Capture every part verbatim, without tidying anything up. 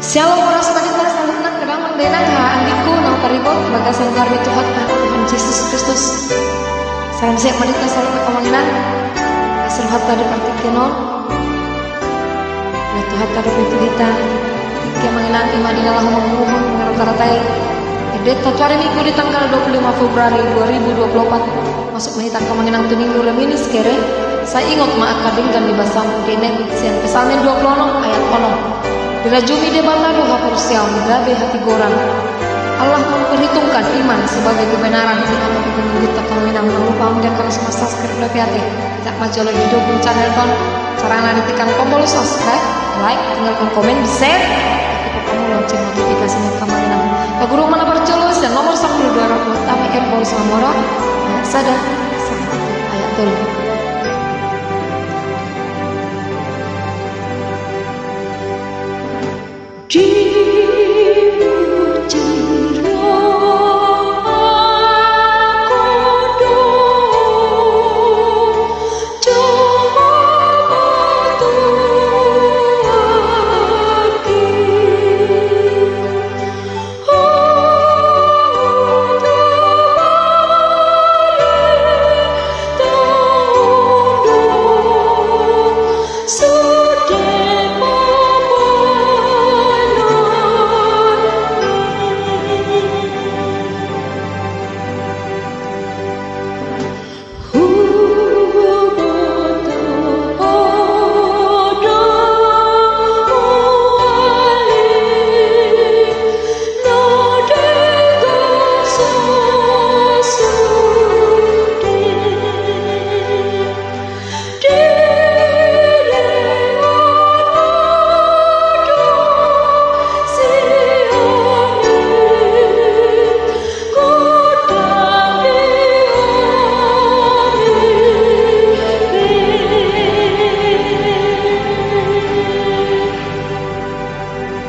Syalom, horas ma di hita saluhutna, amang dainang, haha anggingku na huparibot di bagasan goar ni Tuhanta, Tuhan Jesus Kristus. Salam sehat ma di hita saluhutna, amang inang. Asa rohanta di partingkian on. Laho Tuhanta dohot tu hita. Tingki, amang inang, i ma di na laho mangguruhon, mangarata-ratai endenta tu ari Minggu di tanggal dua puluh lima Februari dua ribu dua puluh empat. Masuk ma hita, amang inang, tu Minggu Reminiscere. Sai ingot ma angka denggan ni basam, gabe sian Psalmen dua puluh enam ayat onom. Dirajumi Debata do haporseaon gabe hatigoran. Allah memperhitungkan iman sebagai kebenaran. Di angka penggunta, amang inang, jangan lupa mendeklarasi subscribe, like, ate. Asa manjalo hidup channel on. Carana di tekan tombol subscribe, like, tinggalkan komen, di share. Tekan tombol lonceng notifikasi ni, amang inang. Parguru ma na parjolo sian nomor sampulu dua ratus, Tama Erbol Samora, ayat sada, sahat tu ayat tolu.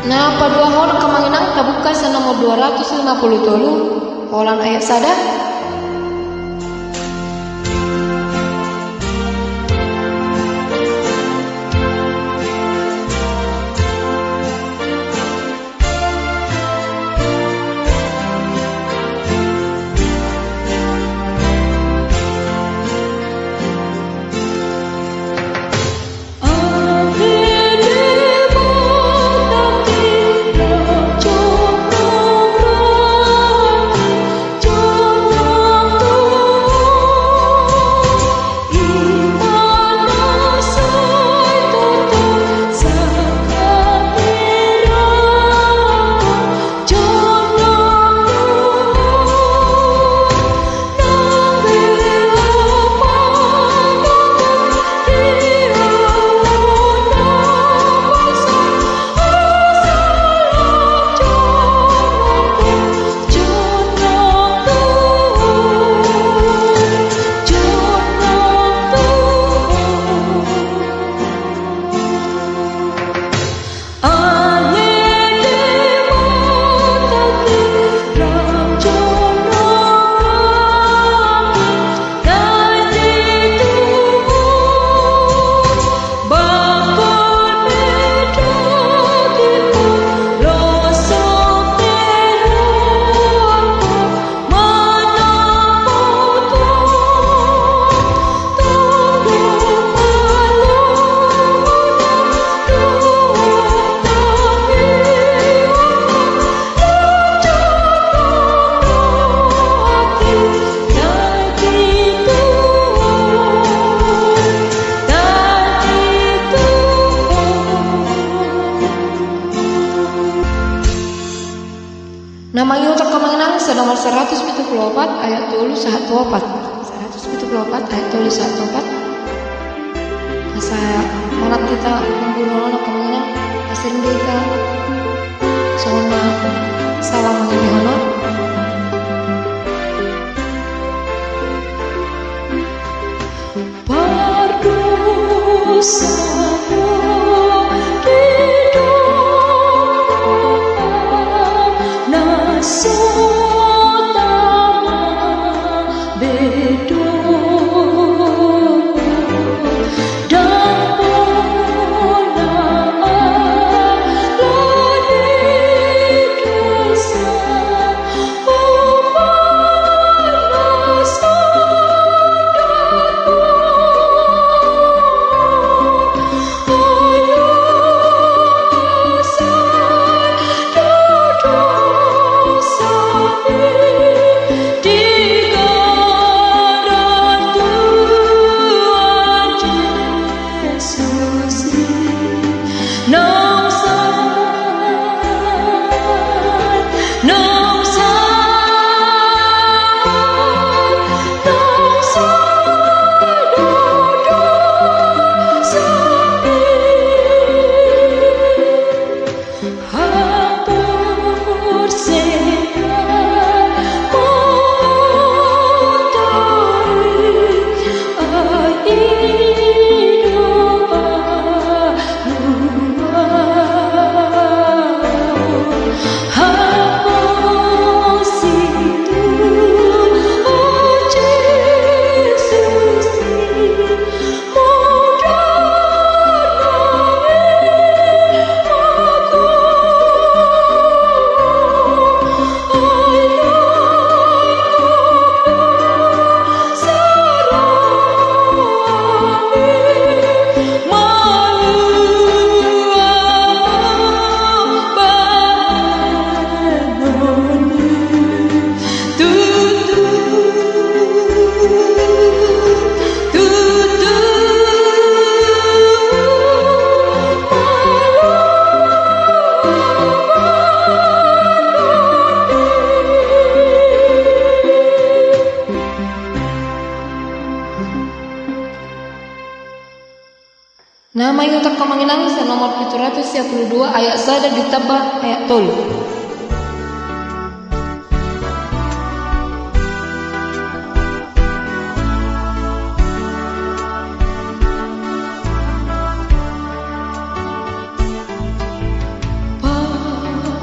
Na paduahon, amang inang, tabuka sian nomor dua ratus lima puluh tolu, holan ayat sada. Na mangihut, amang inang, sian nomor saratus pitu pulu opat ayat tolu sahat tu opat. Saratus pitu pulu opat ayat tolu sahat tu opat. Asa manat hita mangguruhon, amang inang, asa ring do hita songon na salah mangihuthon. Pardosa do di dongan na so tama be do. Ndang pola ala ni Mangihut angka amang inang, sian nomor pitu ratus sia pulu dua, ayat sada ditamba ayat tolu.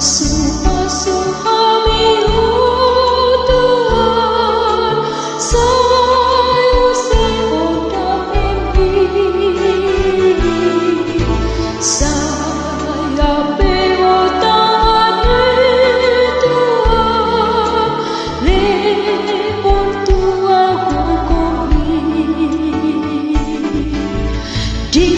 Pasu-pasu hami, o Tuhan, sai use hot damemMi. Sai ampe hot tanganMi, Tuhan, lehon tu ahu gokhonMi. Di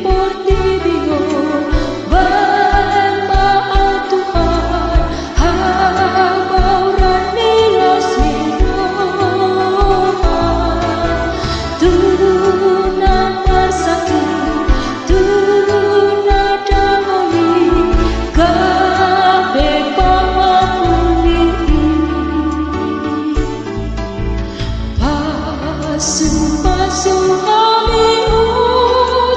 portibi on, bahen ma, o Tuhan, hamauran ni las ni rohaM tu na marsakit, tu na dangol i, gabe pangamulian. Pasu-pasu hami, o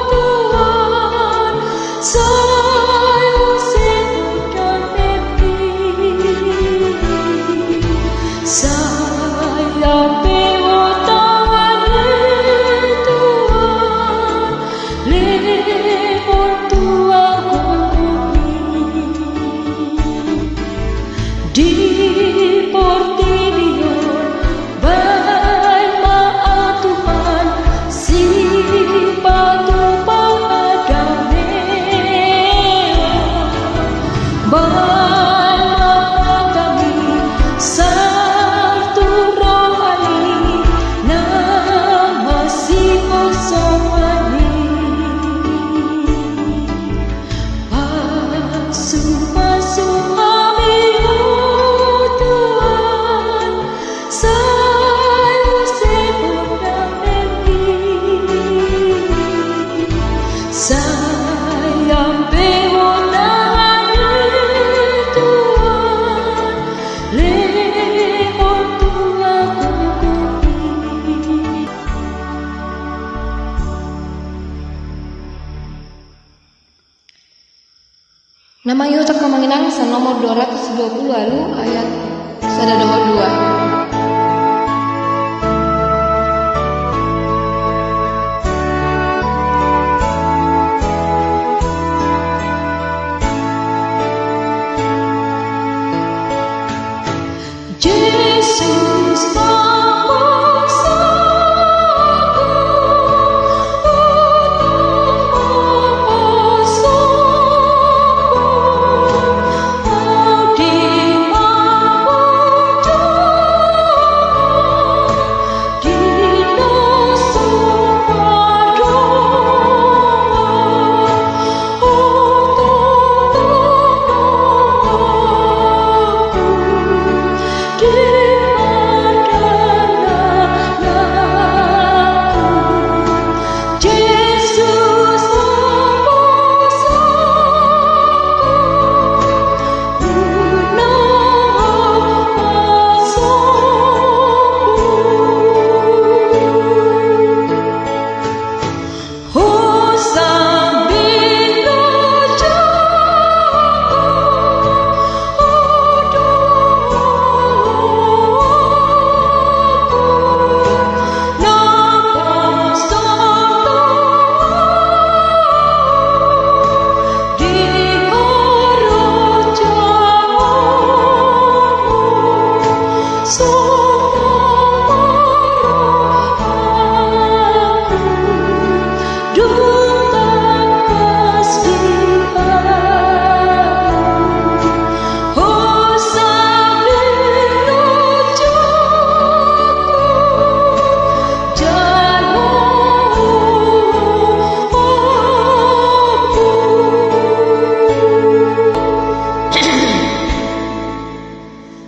Tuhan, sai use hot damemMi. Sai ampe hot tanganMi, Tuhan, lehon tu ahu gokhonMi. Di portibi on, bahen ma, o Tuhan, sipatupa hadameon. Bahen ma hataMi, sahat tu roha ni na masihoshongan i. Pasu-pasu hami, o Tuhan, sai use hot damemMi. Sai ampe hot tanganMi, Tuhan, lehon tu ahu gokhonMi. Na mangihut angka amang inang, sian nomor dua ratus dua pulu ualu, ayat sada dohot dua. Jesus,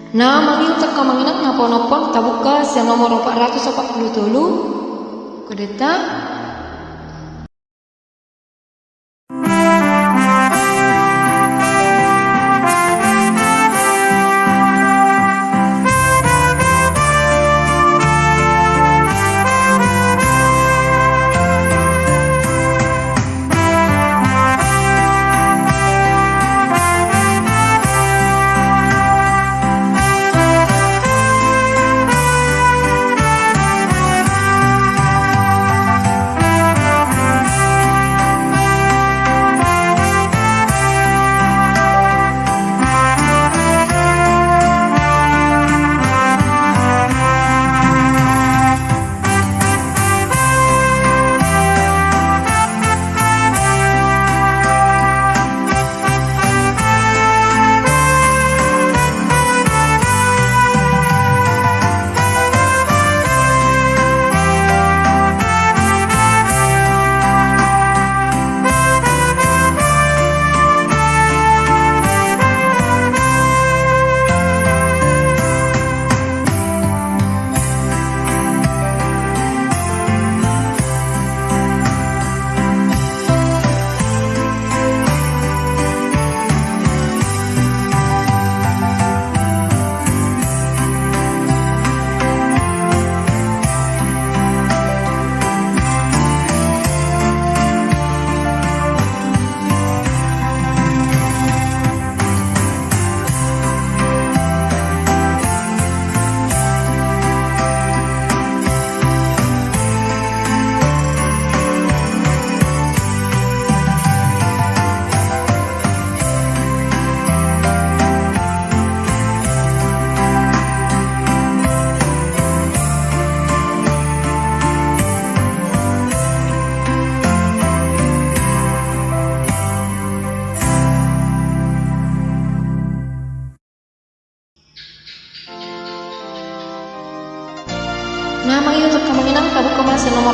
Na mangihut angka amang inang, na ponophon tabuka sian nomor opat ratus opat pulu tolu. Kodeta.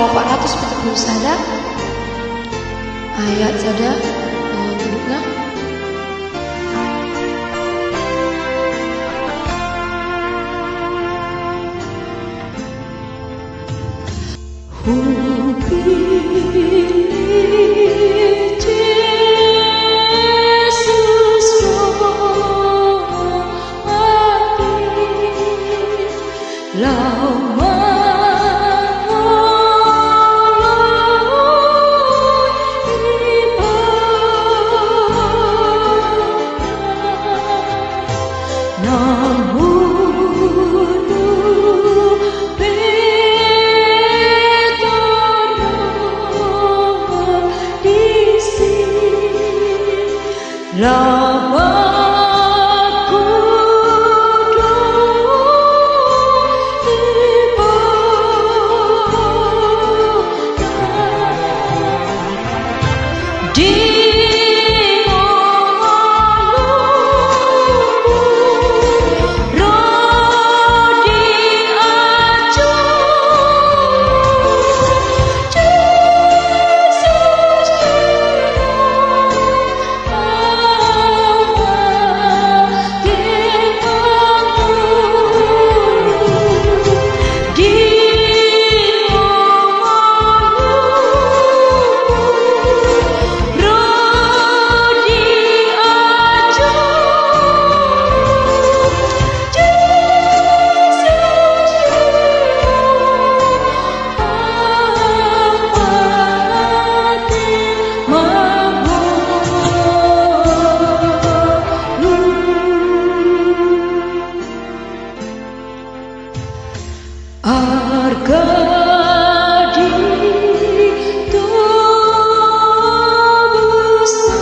opat ratus pitu pulu sada, ayat sada, eh, tundukna. Hupillit Jesus do ahu, laho mangoloi ibana. Namun pe torop disi laho mangoloi ibana. Di ngolungku ro di ahu Jesus, Ama Tuhanku. Di ngolungku ro di ahu Jesus, Ama Tuhanku. Arga di tobus na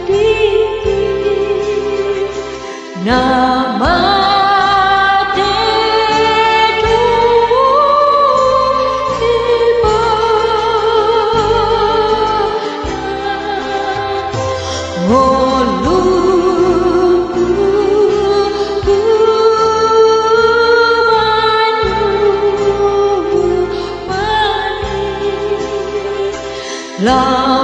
dingin, na mate do ibana. Ngolungku manyuhumani, laho